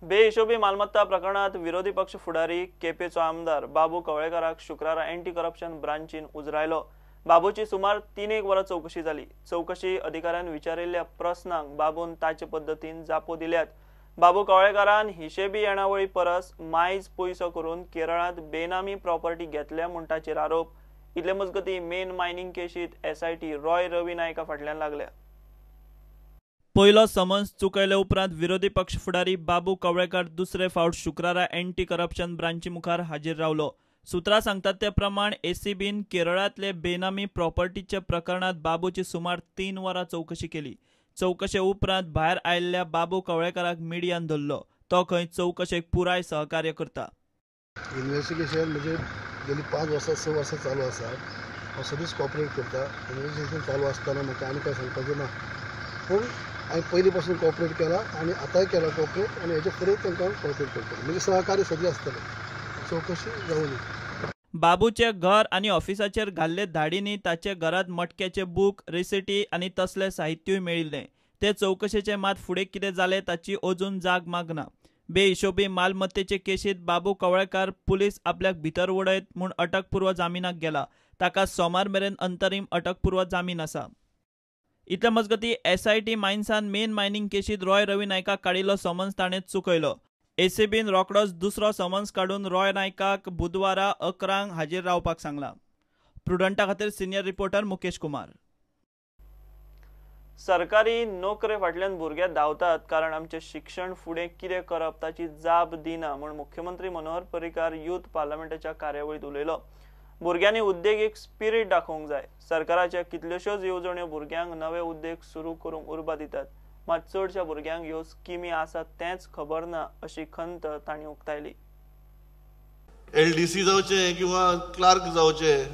बेहिशोबी मालमत्ता प्रकरणात विरोधी पक्ष फुडारी केपेचो आमदार बाबू कवळेकाराक शुक्रारा अँटी करप्शन ब्रांचीन उजरायलो। बाबूची सुमार 3-1 वरां चौकशी जाली। चौकशी अधिकाऱ्यान विचारिल्ल्या प्रस्नांक बाबून ताचे पद्दतीन जापो दिल्यात। बाबू कवळेकारान हिशेबी येणावळी परस मायज पयसो करून केरळांत बेनामी प्रॉपर्टी घेतल्या म्हूण ताचेर आरोप। इतले मजगती मेन मायनिंग केशीत एसआयटी रॉय रवी नायका फाटल्यान लागल्या। पयलो समन्स चुकयले उपरांत विरोधी पक्ष फुडारी बाबू कवळेकार दुसरे फावट शुक्रारा अँटी करप्शन ब्रांची मुखार हाजीर रावलो। सूत्रां सांगतात ते प्रमाण एसीबीन केरळांतले बेनामी प्रॉपर्टीच्या प्रकरणात बाबूची सुमार 3 वरां चौकशी केली। चौकशे उपरांत भायर आयिल्ल्या बाबू कवळेकाराक मिडियान धरलो। तो खंय चौकशेक पुराय सहकार्य करता। इन्व्हेस्टिगेशन म्हणजे गेली 5 वर्सां 6 वर्सां चालू आसा। हांव सदींच कॉपरेट करता। इन्व्हेस्टिगेशन चालू आसतना म्हाका आनी कांय सांगपाचें ना, पूण हांवें पयलीं पासून कॉपरेट केला आनी आतांय केला कॉपरेट आनी हेजे फुडें तांकां कॉपरेट करतलें, म्हणजे सहकार्य सदीं आसतलें। चौकशी जावनी। बाबूचे घर आनी ऑफिसाचेर घाल्ले धाडींनी ताचे घरांत मटक्याचे बूक, रिसिटी आनी तसले साहित्यूय मेळिल्लें। ते चौकशेचे मात फुडें कितें जालें ताची अजून जाग मागना। बेहिशोबी मालमत्तेचे केशीत बाबू कवळेकार पुलीस आपल्याक भितर उडयत म्हूण अटकपूर्व जामिनाक गेला। ताका सोमार मेरेन अंतरीम अटकपूर्व जामीन आसा। इतले मजगती एसआयटी मायन्सान मेन मायनिंग केशीत रॉय रवी नायकाक काडिल्लो समन्स ताणें चुकयलो। एसीबीन रोकडोच दुसरो समन्स काडून रॉय नायकाक बुधवारा 11 हाजीर रावपाक सांगला। प्रुडंटा खातीर सिनियर रिपोर्टर मुकेश कुमार। सरकारी नोकरे फाटल्यान भुरगे धांवतात कारण आमचें शिक्षण फुडें कितें करप ताची जाप दिना म्हूण मुख्यमंत्री मनोहर पर्रीकार यूथ पार्लमेंटाच्या कार्यावळींत उलयलो। भुरग्यांनी उद्देगीक स्पिरीट दाखोवंक जाय। सरकाराच्या कितल्योश्योच येवजण्यो भुरग्यांक नवे उद्देग सुरू करूंक उर्बा दितात, मात चडश्या भुरग्यांक ह्यो स्किमी आसात तेंच खबर ना अशी खंत तांणी उक्तायली। एलडीसी जावचें किंवा क्लार्क जावचें,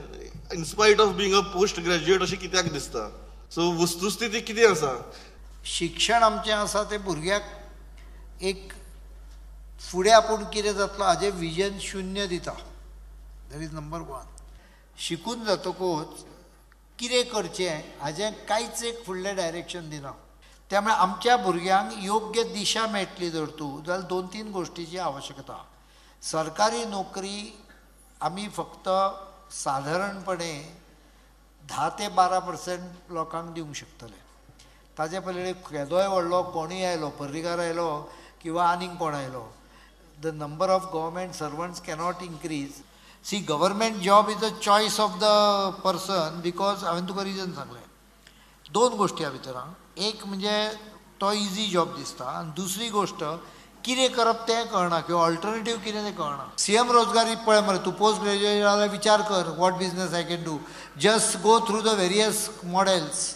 in spite of being a post graduate अशें कित्याक दिसता? सो वस्तुस्थिती कितें आसा? शिक्षण आमचें आसा तें भुरग्याक एक फुडें आपूण कितें जातलो हाजें विजन शून्य दिता। That is number 1। शिकून जातकूच कितें करचें हाजें कांयच एक फुडलें डायरेक्शन दिना। त्यामुळे आमच्या भुरग्यांक योग्य दिशा मेळटली जर तूं जाल्यार 2-3 गोश्टीची आवश्यकता। सरकारी नोकरी आमी फक्त साधारणपणे 10 ते 12% लोकांक दिवंक शकतले। ताजे पलकडे केदोय व्हडलो कोणूय आयलो, पर्रीकार आयलो किंवा आनीक कोण आयलो, the number of government servants cannot increase. See, government job is a choice of the person because हांवें तुका रिजन सांगलें 2 गोश्टी ह्या भितर। एक म्हणजे तो इजी जॉब दिसता आनी दुसरी गोश्ट कितें करप तें कळना किंवा ऑल्टरनेटीव कितें तें कळना। सीएम रोजगारी पळय मरे, तूं पोस्ट ग्रॅज्युएट जाल्यार विचार कर what business I can do, just go through the various models.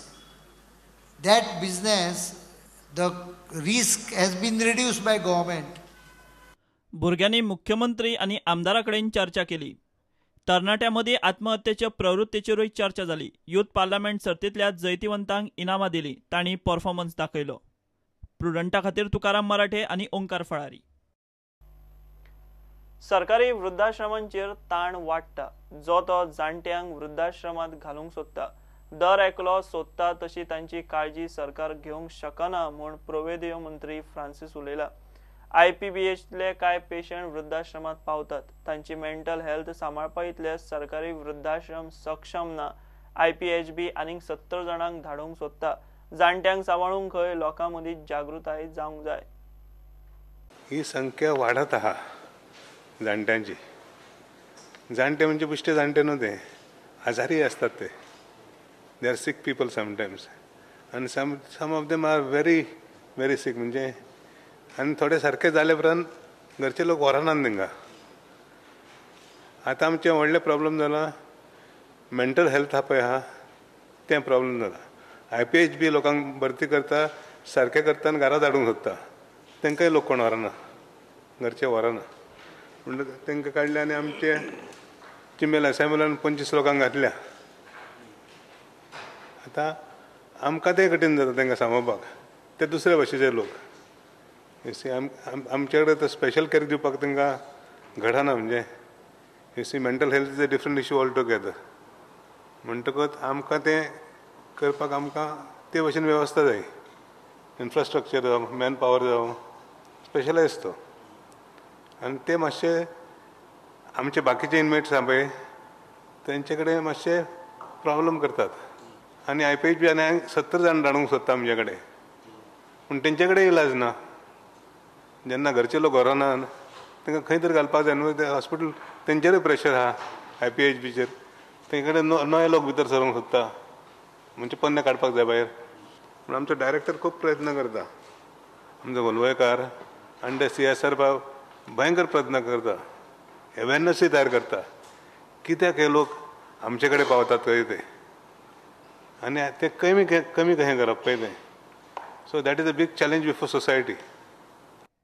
That business the risk has been reduced by government. भुरग्यांनी मुख्यमंत्री आनी आमदारा कडेन चर्चा केली। तरणाट्यां मदीं आत्महत्येच्या प्रवृत्तीचेरूय चर्चा जाली। यूथ पार्लमेंट सर्तींतल्या जैतिवंतांक इनामां दिलीं, तांणी परफॉर्मन्स दाखयलो। प्रुडंटा खातीर तुकाराम मराठे आनी ओंकार फळारी। सरकारी वृद्धाश्रमांचेर ताण वाडटा। जो तो जाणट्यांक वृद्धाश्रमांत घालूंक सोदता, दर एकलो सोदता तशी तांची काळजी सरकार घेवंक शकना म्हूण प्रवेदीय मंत्री फ्रांसीस उलयला। आयपीबीएचले कांय पेशंट वृद्धाश्रमांत पावतात, तांची मेंटल हेल्थ सांबाळपा इतले सरकारी वृद्धाश्रम सक्षम ना। आयपीएचबी आनीक 70 जाणांक धाडूंक सोदता। जाणट्यांक सांबाळूंक खंय लोकां मदीं जागृताय जावंक जाय। ही संख्या वाडत आहा जाणट्यांची। जाणटे म्हणजे पुश्टे जाणटे न्हू ते, आजारी आसतात ते। They are sick people sometimes आनी some of them are very very sick. म्हणजे आनी थोडे सारके जाले उपरांत घरचे लोक व्हरनात तांकां। आतां आमचें व्हडलें प्रॉब्लम जाला मेंटल हेल्थ आहा पळय आहा तें प्रॉब्लम जाला। आयपीएचबी लोकांक भरती करता, सारकें करता आनी घरा धाडूंक सोदता, तांकांय लोक कोण व्हरना, घरचे व्हरना। म्हणटकच तांकां काडले आनी आमचे चिंबेल असेंब्लीन 25 लोकांक घातल्या। आतां आमकां तें कठीण जाता तांकां सांबाळपाक, ते दुसरे भाशेचे लोक। आमचे कडेन स्पेशल केअर दिवपाक तांकां घडना। म्हणजे you see mental health is a different issue all together. म्हणटकच आमकां तें करपाक आमकां ते भशेन वेवस्था जाय, इन्फ्रास्ट्रक्चर जावं, मॅन पावर जावं, स्पेशलायज तो. आनी ते मातशे आमचे बाकीचे इनमेट्स आहा पळय तेंचे कडेन मातशे प्रॉब्लम करतात. आनी I P H बी आनी 70 जाण धाडूंक सोदता आमचे कडेन, पूण तेंचे कडेन इलाज ना. जेन्ना घरचे लोक घरा ना तांकां खंय तरी घालपाक जाय न्हू. ते हॉस्पिटल तेंचेरूय प्रेशर आहा I P H बीचेर. तेंचे कडेन नवे लोक भितर सरूंक सोदता, म्हणजे पोन्ने काडपाक जाय भायर. पूण आमचो डायरेक्टर खूब प्रयत्न करता, आमचो वलवयकार आनी ते सी एस आर बाब भयंकर प्रयत्न करता, अवेरनसूय तयार करता कित्याक हे लोक आमचे कडेन पावतात खंय ते, आनी ते कमी कमी कशें करप पळय तें. So that is a big challenge before society.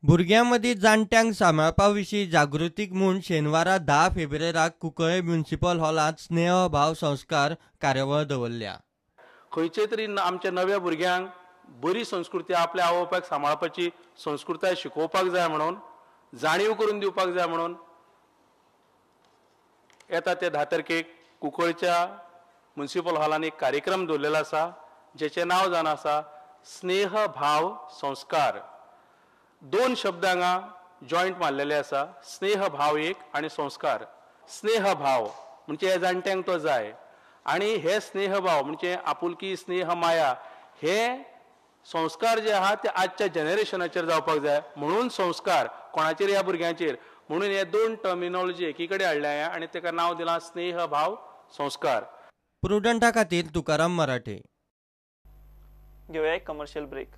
भुरग्यां मदीं जाणट्यांक सांबाळपा विशीं जागृतीक म्हूण शेनवारा 10 फेब्रुवाराक कुंकळे म्युनिसिपल हॉलांत स्नेह भाव संस्कार कार्यावळ दवरल्या. खंयचे तरी आमच्या नव्या भुरग्यांक बरी संस्कृती, आपल्या आवय बापायक सांबाळपाची संस्कृताय शिकोवपाक जाय म्हणून, जाणीव करून दिवपाक जाय म्हणून येता ते 10 तारखेक कुंकळच्या म्युनिसिपल हॉलान एक कार्यक्रम दवरलेलो आसा, जेचें नांव जावन आसा स्नेह भाव संस्कार. 2 शब्द हांगा जॉयंट मारलेले आसा, स्नेह भाव एक आनी संस्कार. स्नेह भाव म्हणजे ह्या जाणट्यांक तो जाय, आनी हे स्नेह भाव म्हणजे आपुलकी, स्नेह, माया, हे संस्कार जे आहा ते आजच्या जनरेशनाचेर जावपाक जाय. म्हणून संस्कार कोणाचेर, ह्या भुरग्यांचेर. म्हणून हे 2 टर्मिनॉलॉजी एकी कडेन हाडल्या आनी ताका नांव दिलां स्नेह भाव संस्कार. प्रुडंटा खातीर तुकाराम मराठे. घेवया एक कमर्शियल ब्रेक.